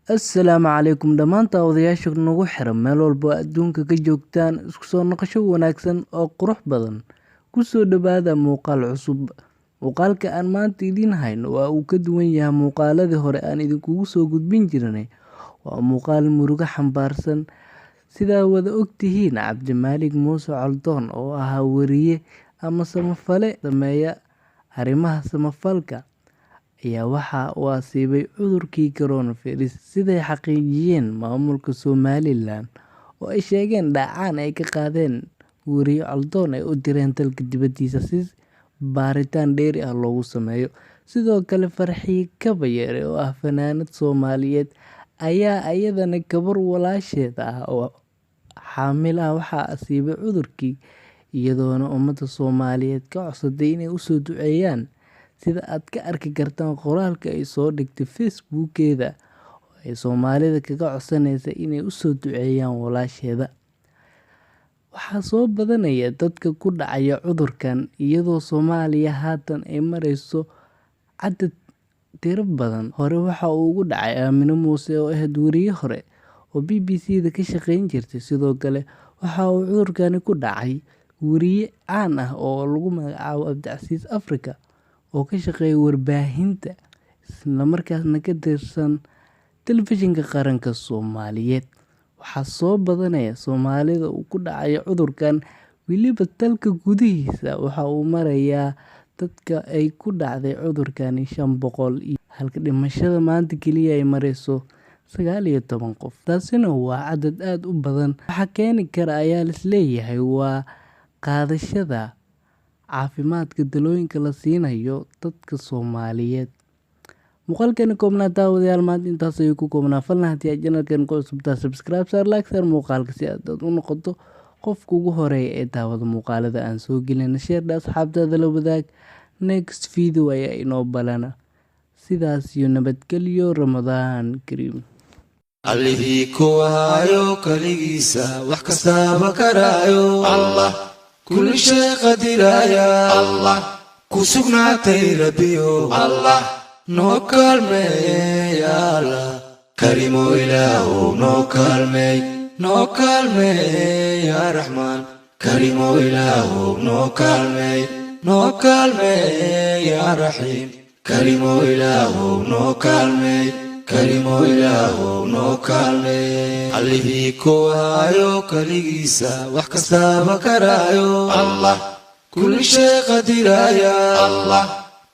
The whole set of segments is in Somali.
Assalaamu calaykum dhammaan daawadayaasha nagu xiran meel walba oo adduunka ka joogtaan. Isku soo noqosho wanaagsan oo qurux badan. Ku soo dhawaada muuqaal cusub. Muuqaalka aan maanta idiin hayno waa uu ka duwan yahay muuqaaladii hore aan idinkugu soo gudbin jirnay. Waa muuqaal murugo xambaarsan. Sidaa wada ogtihiin, Cabdimaalik Muuse Coldoon oo ahaa wariye ama samafale sameeya arrimaha samafalka ayaa waxa uu asiibay cudurkii coronavirus, siday xaqiijiyeen maamulka Somaliland oo ay sheegeen dhacaan ay ka qaadeen wariye Coldoon ay u direen dalka dibadiisa si baaritaan dheeri ah loogu sameeyo. Sidoo kale, Farxiyo Kabayare oo ah fanaanad Soomaaliyeed ayaa iyadana gabar walaasheed ah oo xaamil ah waxaa asiibay cudurkii, iyadoona ummadda Soomaaliyeed ka codsatay inay usoo duceeyaan, sida aad ka arki kartaan qoraalka ay soo dhigtay Facebookeeda oo ay Soomaalida kaga codsanaysa inay usoo duceeyaan walaasheeda. Waxaa soo badanaya dadka ku dhacaya cudurkan, iyadoo Soomaaliya haatan ay mareyso cadad tiro badan. Hore waxa uu ugu dhacay Aamino Muuse oo ahayd wariye hore oo BBC-da ka shaqeyn jirtay. Sidoo kale waxa uu cudurkani ku dhacay wariye caan ah oo lagu magacaabo Cabdicasiis Afrika oo ka shaqeeya warbaahinta, isla markaasna ka tirsan telefishinka qaranka Soomaaliyeed. Waxaa soo badanaya Soomaalida uu ku dhacayo cudurkan, weliba dalka gudihiisa waxa uu marayaa dadka ay ku dhacday cudurkani 500, halka dhimashada maanta keliya ay mareyso 19 qof. Taasina waa cadad aad u badan. Waxa keeni kara ayaa la isleeyahay waa qaadashada caafimaadka talooyinka la siinayo dadka Soomaaliyeed. Muuqaalkani koobnaa, daawadayaal, maanta intaas ayuu ku koobnaa. Falna haddii aad channelkan ku cusubtaa, subscribe saar, like saar muuqaalka si aad u noqoto qofka ugu horeeya ee daawada muuqaalada aan soo gelina. Share asxaabtaada la wadaag. Next video ayaa inoo balana. Sidaas iyo nabadgelyo. Ramadaan kariim. Allihii kuwaayo keligiisa wax kastaaba karaayo, Allah, kulli shay qadiraya, Allah, ku sugnaatay Rabbiyo, Allah, noo kaalmeey, Allah Karimo, Ilaahow noo kaalmeey, noo kaalmeey, yaa Raxmaan Karimo, Ilaahow noo kaalmeey, noo kaalmeey, yaa Raxiim Karimo, Ilaahow noo kaalmeey, Karimo, Ilaahow noo kaalmeey. Allihii kuwaayo keligiisa wax kastaaba karaayo, Allah, kulli shay qadiraya, Allah,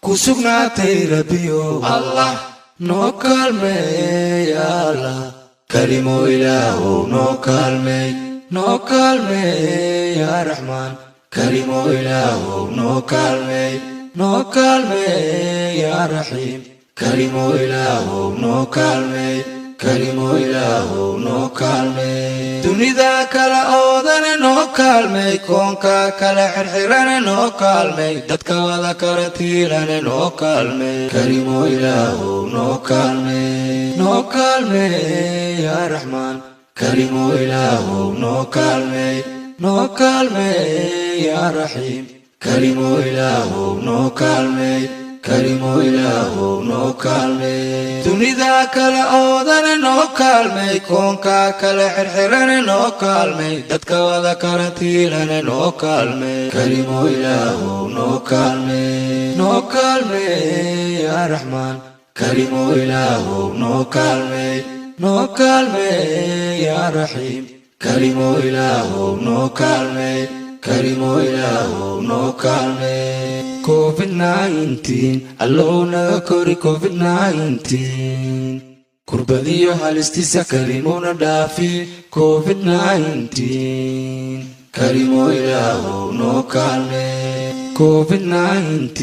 ku sugnaatay Rabbiyo, Allah, noo kaalmeey, Allah Karimo, Ilaahow noo kaalmeey, noo kaalmeey, yaa Raxmaan Karimo, Ilaahow noo kaalmeey, noo kaalmeey, yaa Raxiim Karimo, Ilaahow noo kaalmeey, Karimo, Ilaahow noo kaalmeey. Dunida kala oodane noo kaalmeey, koonka kala xirxirane noo kaalmeey, dadka wada karantiilane noo kaalmeey, Karimo, Ilaahow noo kaalmeey, noo kaalmeey, yaa Raxmaan Karimo, Ilaahow noo kaalmeey, noo kaalmeey, yaa Raxiim Karimo, Ilaahow noo kaalmeey, Karimo, Ilaahow noo kaalmeey. Dunida kala oodane noo kaalmeey, koonka kala xirxirane noo kaalmeey, dadka wada karantiilane noo kaalmeey, Karimo, Ilaahow noo kaalmeey, noo kaalmeey, yaa Raxmaan Karimo, Ilaahow noo kaalmeey, noo kaalmeey, yaa Raxiim Karimo, Ilaahow noo kaalmeey, Karimo, Ilaahow noo kaalmeey. COVID-19 allow naga kori, COVID-19 kurbadiyo halistiisa Karimowna dhaafi, COVID-19 Karimo, Ilaahow noo kaalmeey. COVID-19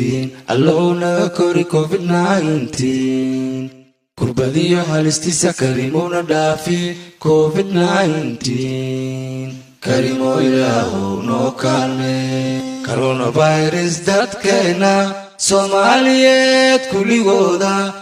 allow naga kori, COVID-19 kurbadiyo halistiisa Karimowna dhaafi, COVID-19 Karimo, Ilaahow noo kaalmeey. Coronavirus dadkeena Soomaaliyeed kulligooda,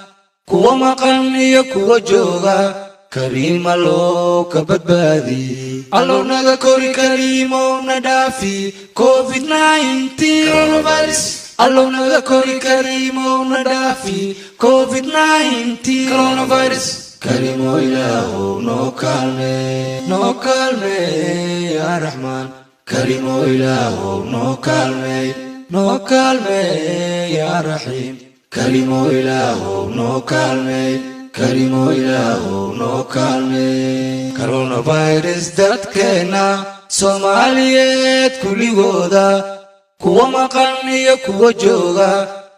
kuwa maqan iyo kuwa jooga, Kariim allow ka badbaadi, allow naga kori, Kariimowna dhaafi COVID-19 coronavirus, allow naga kori, Kariimowna dhaafi COVID-19 coronavirus. Karimo Ilaahow, noo kaalme, noo kaalme yaa Raxmaan. Karimo Ilaahow, noo kaalme, noo kaalme yaa Raxiim. Karimo Ilaahow, noo kaalme. Karimo Ilaahow, noo kaalme. Coronavirus dadkeenna Soomaaliyeed kulligooda, kuwa maqan iyo kuwa jooga,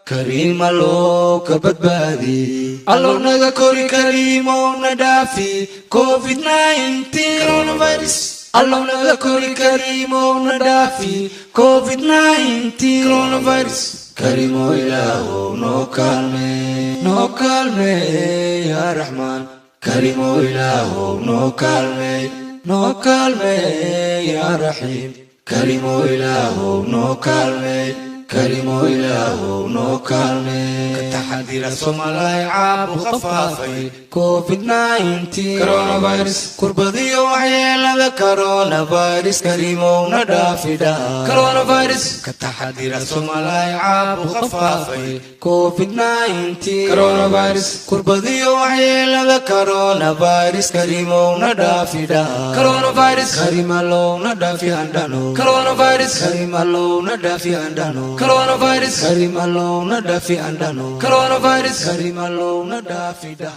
Kariim Allow, ka badbaadi. Allow naga kori, Kariimow na dhaafi COVID-19 coronavirus. Allow naga kori, Kariimow na dhaafi COVID-19 coronavirus. Karimo Ilaahow, noo kaalme, noo kaalme yaa Raxmaan. Karimo Ilaahow, noo kaalme, noo kaalme yaa Raxiim. Karimo Ilaahow, noo kaalme. Karimo Ilaahow, noo kaalme. Ka taxadira Soomaalay caabuqa faafay COVID-19 coronavirus. Kurbadiyo waxyeelada coronavirus, Karimow na dhaafidha coronavirus. Ka taxadira Soomaalay caabuqa faafay COVID-19 coronavirus. Kurbadiyo waxyeelada coronavirus, Karimow na dhaafidha coronavirus. Karimalow na dhaafi andhano coronavirus. Karimalow na dhaafi andhano coronavirus. Karimalow na dhaafi andhano coronavirus. Karimalow na dhaafidha.